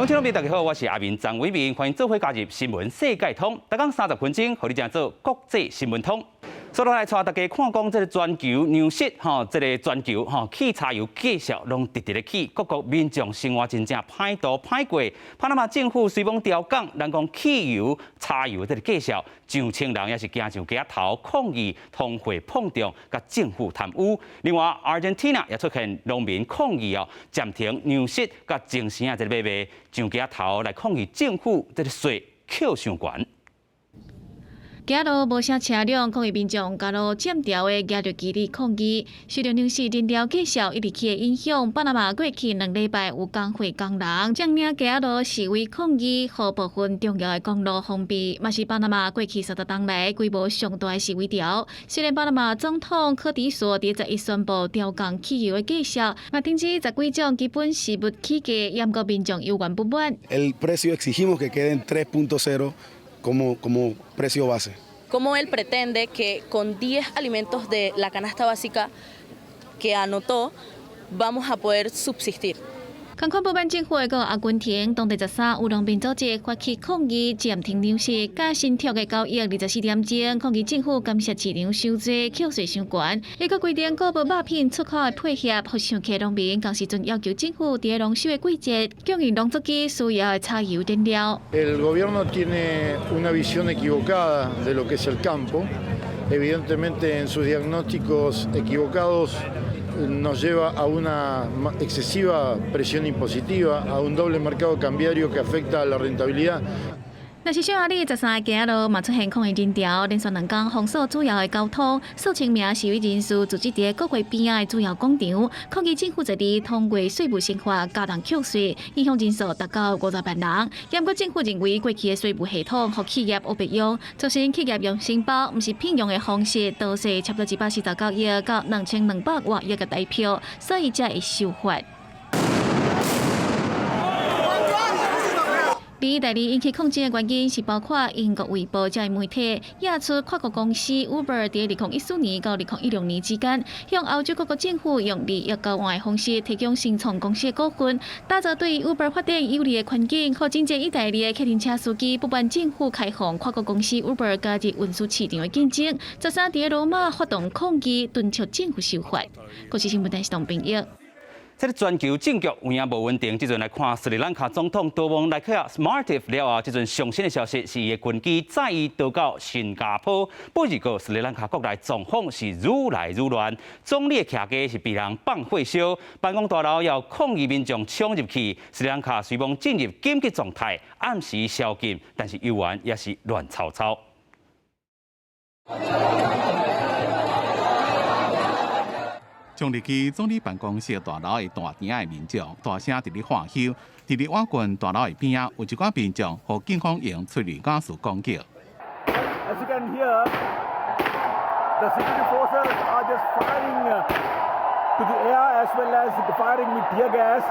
鄉親朋友大家好，我是阿明張偉明，歡迎做伙加入新聞世界通，逐工30分鐘，予你正做國際新聞通。所以來帶大家看講，這个全球糧食吼，這个全球吼汽柴油價數攏直直咧起，各國民眾生活真正歹度歹過。巴拿馬政府雖罔調降，人講汽油、柴油這个價數，上千人也是行上街頭抗議通貨膨脹佮政府貪污。另外，阿根廷也出現農民抗議哦，暫停糧食佮精神啊這个買賣，上街頭來抗議政府這个稅扣傷懸。街路無啥車輛，抗議民眾加入佔條的舉著旗幟抗議，受著糧食燃料價數一直起的影響，巴拿馬過去2禮拜有工會工人佔領街路示威抗議，予部分重要的公路封閉，嘛是巴拿馬過去30冬來規模上大的示威潮。雖然巴拿馬總統柯迪索佇11宣布調降汽油的價數，嘛停止十幾種基本食物起價，毋過民眾猶原不滿。 El precio exigimos que quede en 3.0 como precio base. ¿Cómo él pretende que con 10 alimentos de la canasta básica que anotó vamos a poder subsistir? 共款不滿政府的閣阿根廷，當地13有農民組織發起抗議，暫停糧食，佮新拓的9億24點鐘，抗議政府干涉市場收濟，扣稅傷懸。伊閣規定穀物肉品出口的配額，予上氣農民仝時陣要求政府佇農收的季節，供應農作機需要的柴油燃料。 El gobierno tiene una visión equivocada de lo que es el campo. Evidentemente, en sus diagnósticos equivocados nos lleva a una excesiva presión impositiva, a un doble mercado cambiario que afecta a la rentabilidad. 若是匈牙利13个街路嘛出現抗議人潮，連續2工封鎖主要的交通，數千名示威人士聚集佇國會邊仔的主要廣場，抗議政府十二通過稅務新法加重扣稅，影響人數達到50萬人。毋過政府認為過去的稅務系統予企業烏白用，造成企業用申報毋是聘用的方式，逃稅差不多149億到2200外億的台票，所以才會修法。佇意大利引起抗爭的原因是包括英國衛報這媒體揭出跨國公司 Uber 佇2014年到2016年之間，向歐洲各國政府用利益交換的方式提供新創公司的股份，打造對 Uber 發展有利的環境，予真濟意大利的客運車司機不滿政府開放跨國公司 Uber 加入運輸市場的競爭，13佇羅馬發動抗議，敦促政府修法。國際新聞電視董編譯。這个全球政局有影無穩定，這陣來看斯里蘭卡總統逃亡來去啊馬爾代夫了後，這陣上新的消息是伊的軍機載伊逃到新加坡。不過斯里蘭卡國內狀況是愈來愈亂，總理的徛家是被人放火燒，辦公大樓有抗議民眾衝入去，斯里蘭卡雖罔進入緊急狀態，暫時宵禁，但是猶原也是亂糟糟。衝入去總理辦公室大樓的大廳的民眾，大聲佇咧喝囂。佇咧瓦郡大樓的邊仔，有一寡民眾予警方用催淚ガス攻擊。 As you can hear, the security forces are just firing to the air as well as firing with tear gas.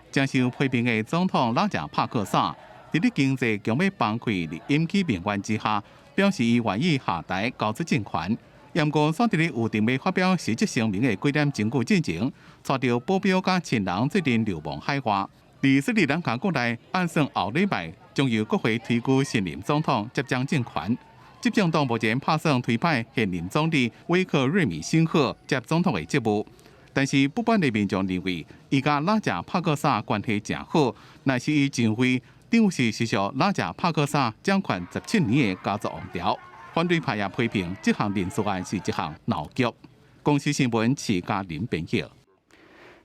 正受批評的總統拉賈帕克薩，佇咧經濟強欲崩潰、引起民怨之下，表示伊願意下台交出政權。毋過，煞佇咧預定欲發表辭職聲明的幾點鐘久進前，帶著保鏢佮親人做陣流亡海外。佇斯里蘭卡國內，按算後禮拜將由國會推舉新任總統接掌政權。執政黨目前拍算推派現任總理威克瑞米辛赫接總統的職務，但是不滿的民眾認為，伊佮拉賈帕克薩關係誠好，若是伊上位，等於是持續拉賈帕克薩掌權17年的家族王朝。反對派也批評這項人事案是一項鬧劇。公視新聞徐嘉玲編譯。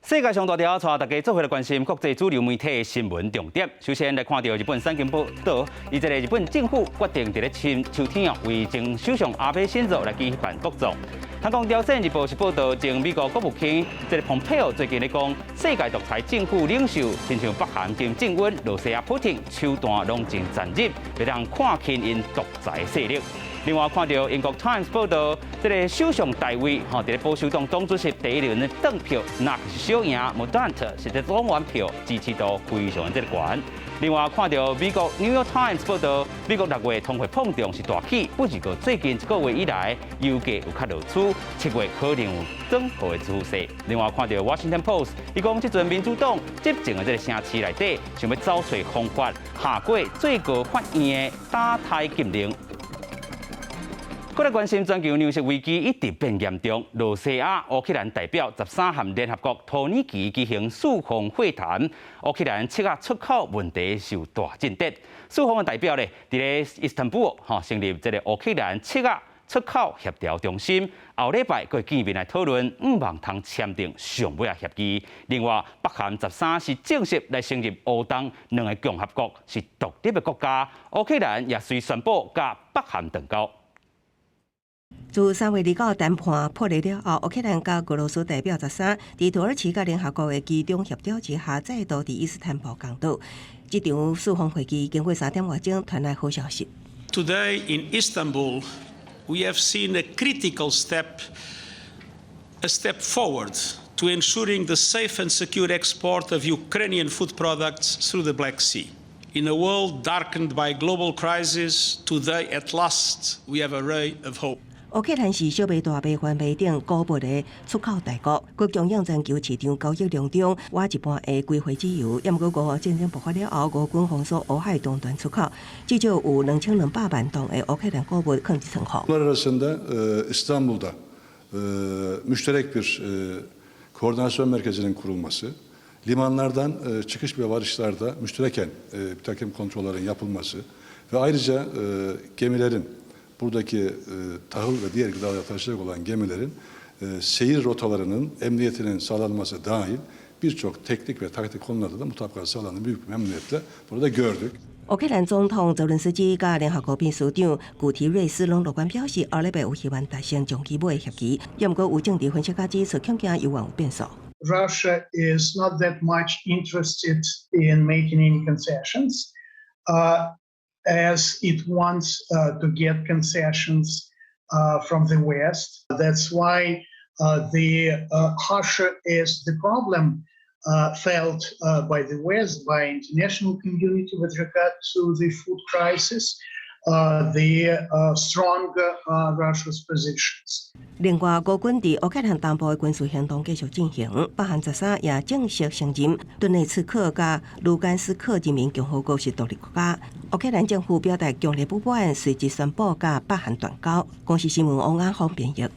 世界上大條，帶大家做伙來關心國際主流媒體的新聞重點。首先來看到日本產經報導，伊這个日本政府決定佇咧秋秋天哦，為前首相阿倍晉三來舉辦國葬。通講朝鮮日報是報導，前美國國務卿這个蓬佩奧最近咧講，世界獨裁政府領袖，親像北韓金正恩、羅西亞普丁，手段攏真殘忍，袂當看輕𪜶獨裁勢力。另外看著英國 Times 報道，這个首相大衛吼，佇咧保守黨黨主席第一輪的轉票，若是小贏 Mordaunt 實際總完票支持度非常的這个懸。另外看著美國 New York Times 報道，美國6月通貨膨脹是大起，不過最近一個月以來，油價有較落趨，7月可能有轉好的趨勢。另外看著 Washington Post，伊講這陣民主黨執政的這个城市內底，想欲走揣方法下過最高法院的打胎禁令。閣來關心全球糧食危機一直變嚴重，羅西亞、烏克蘭代表13和聯合國土耳其舉行四方會談，烏克蘭七仔出口問題受大進展。四方的代表咧，佇咧伊斯坦布爾吼成立這个烏克蘭七仔出口協調中心，後禮拜閣會見面來討論，向望通簽訂上尾仔協議。另外，北韓13是正式來承認烏東兩个共和國是獨立的國家，烏克蘭也隨宣布佮北韓斷交。自3月29談判破裂了後，烏克蘭佮俄羅斯代表13佇土耳其佮聯合國的居中協調之下，再度佇伊斯坦堡共倒。這場四方會議經過3點外鐘傳來好消息。 Today in Istanbul, we have seen a critical step, a step forward to ensuring the safe and secure export of Ukrainian food products through the Black Sea. In a world darkened by global crisis, today at last we have a ray of hope. 烏克蘭是小麥、大麥、番麥等穀物的出口大國，閣供應全球市場交易量中倚一半的歸匯籽油。毋過俄烏戰爭爆發了後，俄軍封鎖烏海東段出口，至少有2200萬噸的烏克蘭穀物囥佇倉庫。 Bunlar arasında İstanbul'da müşterek bir koordinasyon merkezinin kurulması, limanlardan çıkış ve varışlarda müştereken bir takım kontrollerin yapılması ve ayrıca gemilerin buradaki tahıl ve diğer gıdaları taşıyacak olan gemilerin seyir rotalarının emniyetinin sağlanması dahil birçok teknik ve taktik konularda da mutabakat sağlandığını büyük bir memnuniyetle burada gördük. 烏克蘭總統澤倫斯基佮聯合國秘書長古提瑞斯攏樂觀表示，後禮拜有希望達成上基尾的協議。毋過有政治分析家指出，恐驚猶原有變數。 Russia is not that much interested in making any concessions, as it wants to get concessions from the West. That's why the harsher is the problem felt by the West, by international community with regard to the food crisis, the stronger Russia's positions. 另外，俄軍佇烏克蘭東部的軍事行動繼續進行，北韓13也正式承認頓涅茨克佮盧甘斯克人民共和國是獨立國家。烏克蘭政府表達強烈不滿，隨即宣布佮北韓斷交。公視新聞王安峰編譯。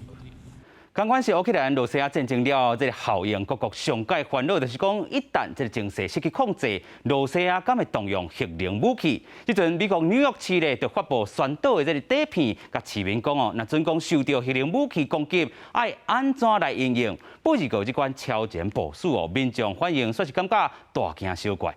仝款是烏克蘭羅西亞戰爭了後，這个效應各國上蓋煩惱就是講，一旦這个情勢失去控制，羅西亞敢會動用核能武器？這陣美國紐約市咧就發布宣導的這个短片，共市民講哦，若準講受著核能武器攻擊，愛按怎來因應？不過這款超前部署哦，民眾反應煞是感覺大驚小怪。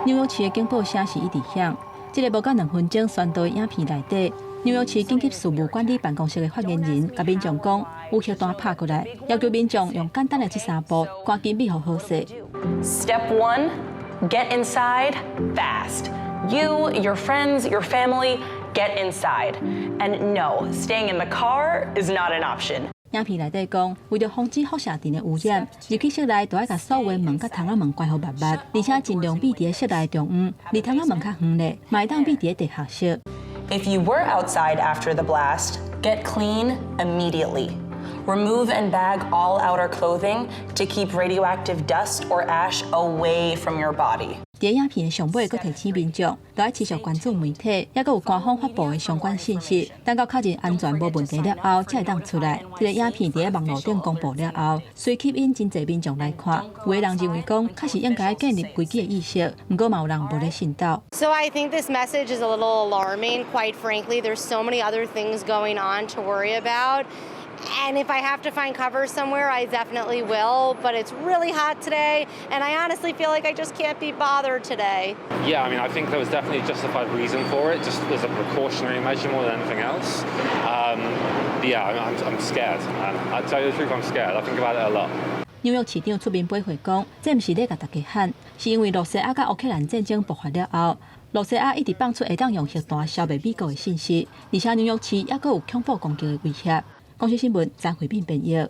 紐約市的警報聲是一直響，這个無夠2分鐘宣導影片內底。紐約市緊急事務管理辦公室的發言人共民眾講，有核彈拍過來，要求民眾用簡單的這三步，趕緊避予好勢。 Step one, get inside fast. You, your friends, your family, get inside. And no, staying in the car is not an option. 影片內底講，為著防止輻射陣的污染，入去室內都愛共所有門佮窗仔門關予密密，而且盡量避佇咧室內中央，離窗仔門較遠咧，嘛會當避佇咧地下室。 If you were outside after the blast, get clean immediately. Remove and bag all outer clothing to keep radioactive dust or ash away from your body. 佇影片的上尾，閣提醒民眾，都愛持續關注媒體，抑閣有官方發布的相關信息，等到確認安全無問題了後，才會當出來。這个影片佇咧網路頂公布了後，隨吸引真濟民眾來看。有的人認為講，確實應該建立危機的意識，毋過嘛有人無咧信到。 So I think this message is a little alarming. Quite frankly, there's so many other things going on to worry about. And if I have to find cover somewhere, I definitely will. But it's really hot today, and I honestly feel like I just can't be bothered today. Yeah, I mean, I think there was definitely a justified reason for it, just as a precautionary measure more than anything else. But yeah, I'm scared, man. I tell you the truth, I'm scared. I think about it a lot. 紐約市長出面回應講，這毋是咧共大家喊，是因為羅西亞佮烏克蘭戰爭爆發了後，羅西亞一直放出會當用核彈消滅美國的信息，而且紐約市猶閣有恐怖攻擊的威脅。公視新聞張惠敏編譯。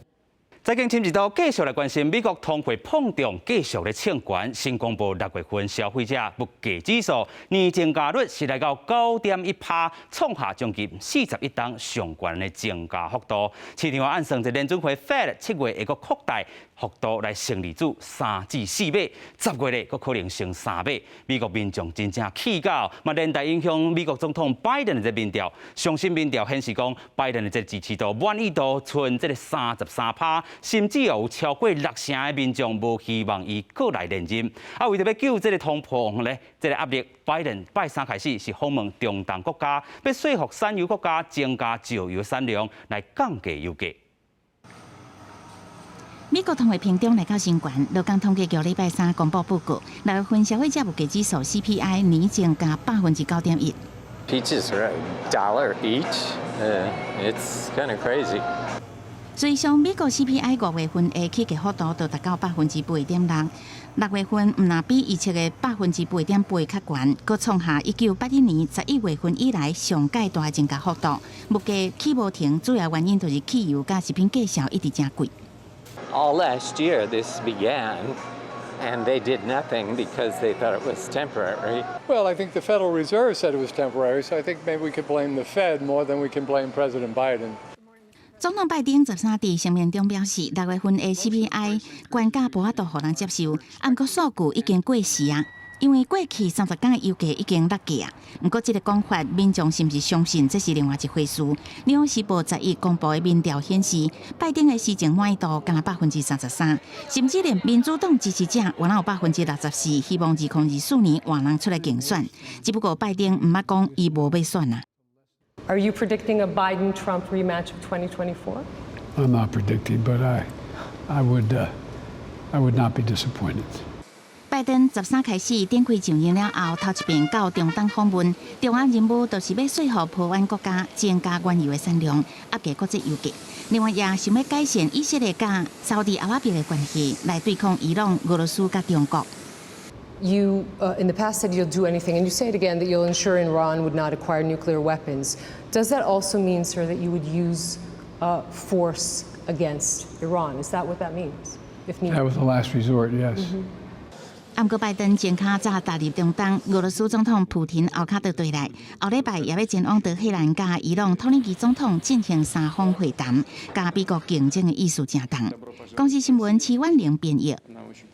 財經深一度繼續來關心美國通貨膨脹繼續咧衝懸，新公布六月份消費者物價指數年增加率是來到9.1趴，創下將近41冬上懸的增加幅度。市場按算，這聯準會 Fed 7月會閣擴大幅度來升利率3至4碼，10月咧閣可能升3碼。美國民眾真正氣到，嘛連帶影響美國總統拜登的這民調。上新民調顯示講，拜登的這支持度滿意度賰這个33趴。甚至有超過六成的民眾無希望伊閣來連任。啊，為著欲救這个通膨咧，這个壓力，拜登拜三開始是訪問中東國家，欲說服產油國家增加石油產量來降低油價。美國通貨膨脹來到新懸，勞工統計局禮拜三公布報告，六月份消費者物價指數 CPI 年增加9.1%。 Peaches are $1 each. It's kind of crazy. 隨上美國 CPI 五月份的起價幅度就達到8.6%，六月份毋但比預測的8.8%較懸，閣創下1981年11月份以來上蓋大增加幅度。物價起無停，主要原因就是汽油佮食品價數一直誠貴。 All last year this began, and they did nothing because they thought it was temporary. Well, I think the Federal Reserve said it was temporary, so I think maybe we could blame the Fed more than we can blame President Biden. 總統拜登13佇聲明中表示，六月份的 CPI 懸價無法度予人接受，毋過數據已經過時啊，因為過去30工的油價已經落價啊。毋過這个講法，民眾是毋是相信，這是另外一回事。紐約時報11公布的民調顯示，拜登的施政滿意度干焦33%，甚至連民主黨支持者原來有64%希望2024年換人出來競選。只不過拜登毋捌講伊無欲選啊。 Are you predicting a Biden-Trump rematch of 2024? I'm not predicting, but I would not be disappointed. 拜登13開始展開就任了後，頭一遍到中東訪問，重要任務就是欲說服波灣國家增加原油的產量，壓低國際油價。另外，也想欲改善以色列佮沙烏地阿拉伯的關係，來對抗伊朗、俄羅斯佮中國。 You, in the past, said you'll do anything, and you say it again, that you'll ensure Iran would not acquire nuclear weapons. Does that also mean, sir, that you would use force against Iran? Is that what that means? If needed? That was the last resort, yes. 毋過拜登前較早踏入中東，俄羅斯總統普廷後跤就綴來，後禮拜也欲前往德黑蘭佮伊朗、土耳其總統進行三方會談，佮美國競爭的意思誠重。公視新聞齊婉玲編譯。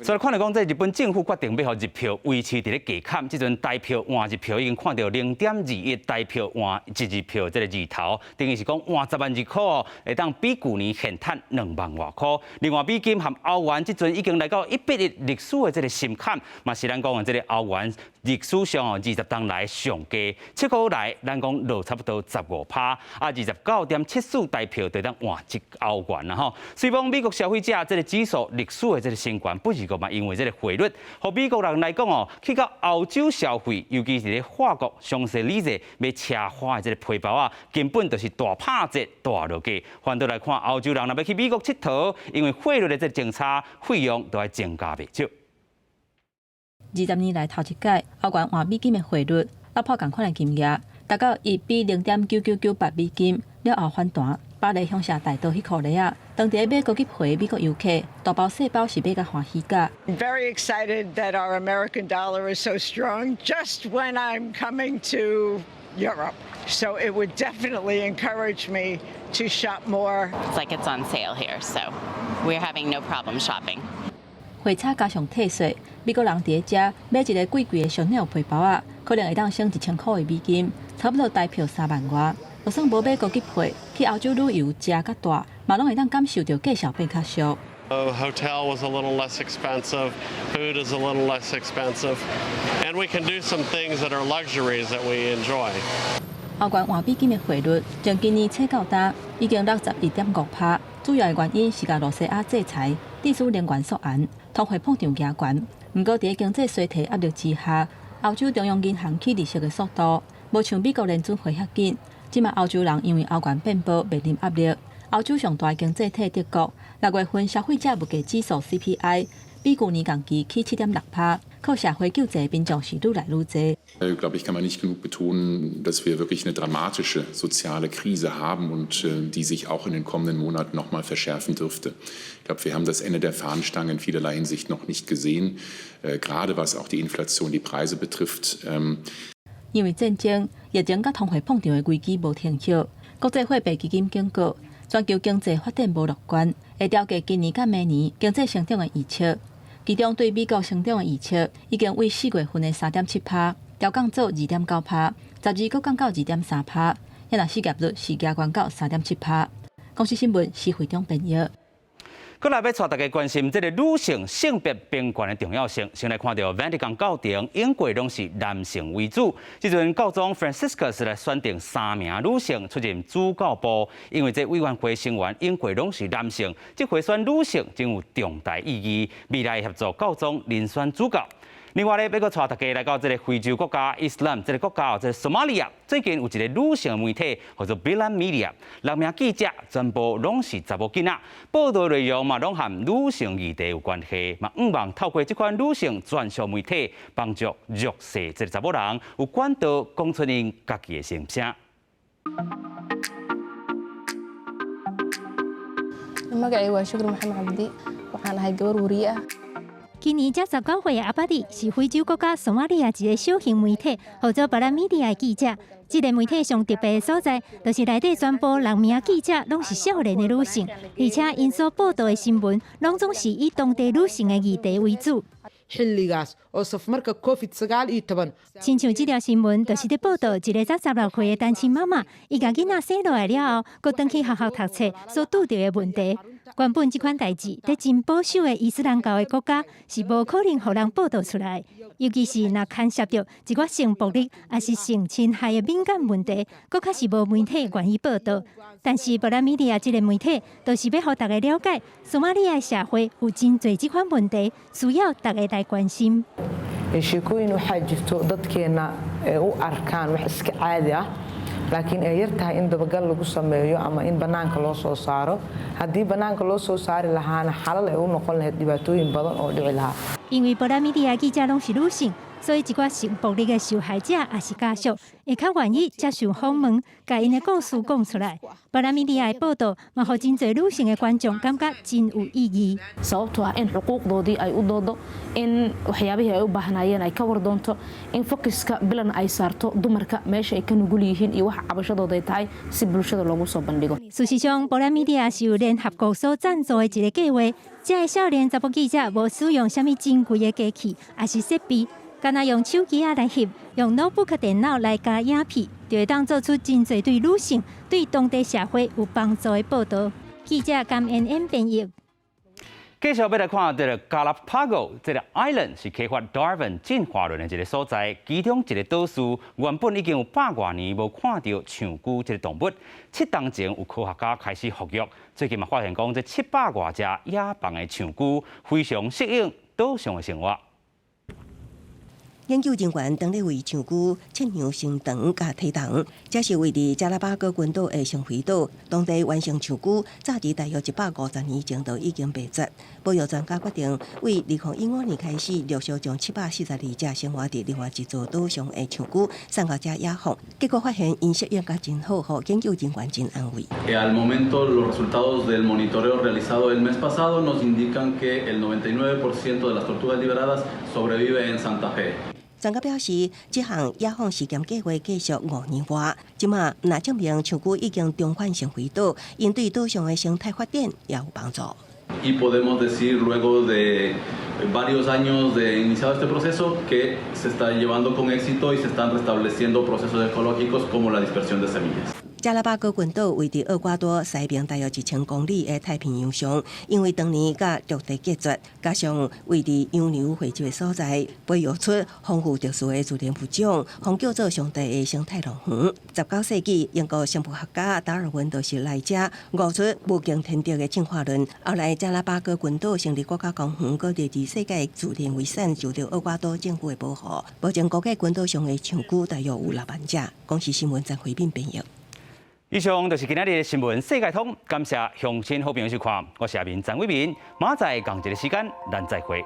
所以看來講，這日本政府決定欲予日票維持佇咧低坎，這陣台票換日票已經看著0.21台票換一日票這个字頭，等於是講換10萬日箍哦，會當比舊年現趁2萬外箍。另外，美金和歐元這陣已經來到1比1歷史的這个深坎，嘛是咱講的這个歐元歷史上哦20冬來上低，7個月來咱講落差不多15趴，啊29.74台票就當換一歐元啦吼。雖講美國消費者這个指數歷史的這个新懸，不是講嘛，因為這个匯率，予美國人來講哦，去到歐洲消費，尤其是咧法國香榭麗舍買奢華的這个皮包仔，根本就是大拍折、大落價。反倒來看，歐洲人若欲去美國𨑨迌，因為匯率的這個政策費用都愛增加袂少。 20年來頭一擺，歐元換美金的匯率突破仝款的金額，達到1比0.9998美金，了後反彈。巴黎香榭大道彼箍咧仔，當地買高級貨美國遊客，大包細包是買甲歡喜甲。 Very excited that our American dollar is so strong just when I'm coming to Europe. So it would definitely encourage me to shop more. It's like it's on sale here, so we're having no problem shopping. 匯差加上退稅，美國人佇咧遮買一个貴貴的香奈兒皮包仔，可能會當省1000箍的美金，差不多台票3萬外。就算無買高級貨，去歐洲旅遊食佮蹛，嘛攏會當感受著價數變較俗。 The hotel was a little less expensive, food is a little less expensive, and we can do some things that are luxuries that we enjoy. 歐元換美金的匯率，從今年初到今已經落11.5趴，主要的原因是共羅西亞制裁，致使能源溯源，通貨膨脹加懸。毋過，佇經濟衰退壓力之下，歐洲中央銀行起利息的速度，無像美國聯準會遐緊。這馬歐洲人因為歐元變薄，面臨壓力。歐洲上大經濟體德國6月份消費者物價指數 CPI 比舊年同期起7.6%，靠社會救濟民眾是愈來愈濟。 Glaube ich, kann man nicht genug betonen, dass wir wirklich eine dramatische soziale Krise haben und die sich auch in den kommenden Monaten noch mal verschärfen dürfte. Ich glaube, wir haben das Ende der Fahnenstange in vielerlei Hinsicht noch nicht gesehen, gerade was auch die Inflation, die Preise betrifft. 因為戰爭、疫情佮通貨膨脹的危機無停歇，國際貨幣基金警告，全球經濟發展無樂觀，會調低今年佮明年經濟成長的預測。其中對美國成長的預測已經為4月份的3.7%調降做2.9%，十二閣降到2.3%，遐若失業率是加懸到3.7%。公視新聞施惠中編譯。閣來欲帶大家關心這个女性性別平權的重要性。先來看著梵蒂岡教廷，永過攏是男性為主。這陣教宗 Franciscus 來選定三名女性出任主教部，因為這委員會成員永過攏是男性，這回選女性真有重大意義。未來協助教宗遴選主教。另外咧，欲閣帶大家來到這个非洲國家伊斯蘭這个國家，這个索馬利亞，最近有一个女性媒體號做 Bilan Media，六名記者全部攏是查某囡仔，報道內容嘛攏和女性議題有關係，嘛向望透過這款女性專屬媒體，幫助弱勢這个查某人有管道講出𪜶家己的心聲。 Magacayga waa Shukri Maxamed Cabdi, waxaan ahay gabar wariye ah。今年才19歲的阿巴蒂是非洲國家索馬利亞一个小型媒體，號做 Bilan Media 的記者。這个媒體上特別的所在，就是內底全部六名記者攏是少年的女性，而且𪜶所報道的新聞，攏總是以當地女性的議題為主。 Xilligaas oo safmarka COVID-19。親像這條新聞，就是佇報道一个才16歲的單親媽媽，伊共囡仔生落來了後，閣轉去學校讀冊所拄著的問題。原本這款代誌，佇真保守的伊斯蘭教的國家是無可能予人報道出來，尤其是若牽涉著一寡性暴力，抑是性侵害的敏感問題，閣較是無媒體願意報道。但是 Bilan Media 這个媒體，就是欲予大家了解，索馬利亞社會有真濟這款問題，需要大家來關心。 Sheekooyin waxaa jirto dadkeena u arkaan wax iska caadi ah, laakiin ay yar tahay in dabagal lagu sameeyo ama in bannaanka loo soo saaro. Haddii bannaanka loo soo saari lahaana, xalal ay u noqon lahayd dhibaatooyin badan oo dhici lahaa。 因為 Bilan Media 記者攏是女性，所以一寡性暴力的受害者抑是家屬，會較願意接受訪問，共𪜶的故事講出來。Bilan Media 的報道嘛，予真濟女性的觀眾感覺真有意義。 Sababtoo ah in xuquuqdoodii ay u doodo, in waxyaabihii ay u baahnaayeen ay ka war doonto, in focuska Bilan ay saarto dumarka meesha ay ka nugul yihiin iyo waxa cabashadooda ay tahay si bulshada loogu soo bandhigo。事實上，Bilan Media 是由聯合國所贊助的一个計劃，這个少年查某記者無使用啥物真貴的機器，抑是設備，干焦用手機仔來翕，用 notebook 電腦來加影片，就會當做出真濟對女性、對當地社會有幫助的報道。記者甘恩恩編譯。繼續欲來看這个加拉帕戈這个 island 是開發達爾文進化論的一个所在，其中一个島嶼原本已經有百外年無看著長蛆這个動物，7冬前有科學家開始復育，最近嘛發現講這700外隻野放的長蛆非常適應島上的生活。研究人員當咧為長蛆測量身長佮體重，這是位佇加拉巴哥群島的聖妃島，當地原生長蛆早佇大約150年前就已經滅絕。保育專家決定，為2015年開始，陸續將742隻生活佇另外一座島上的長蛆送到遮野放，結果發現𪜶適應甲真好，予研究人員真安慰。 Al momento, los resultados del monitoreo realizado el mes pasado nos indican que el 99% de las tortugas liberadas sobrevive en Santa Fe。專家表示，這項野放試驗計劃繼續5年外，這馬若證明長蛆已經重返聖妃島，𪜶對島上的生態發展也有幫助。 Y podemos decir luego de varios años de iniciado este proceso que se está llevando con éxito y se están restableciendo procesos ecológicos como la dispersión de semillas。加拉巴哥群島位佇厄瓜多西邊大約1000公里的太平洋上，因為當年佮陸地隔絕，加上位佇洋流匯集的所在，培育出豐富特殊的自然物種，予叫做上帝的生態樂園。19世紀，英國生物學家達爾文就是來遮悟出物競天擇的進化論。後來，加拉巴哥群島成立國家公園，閣列入世界自然遺產，受著厄瓜多政府的保護。目前估計群島上的長蛆大約有6萬隻。公視新聞張惠敏編譯。以上就是今仔日的新聞世界通，感謝鄉親好朋友收看，我是阿明張偉明，明仔載仝一个時間，咱再會。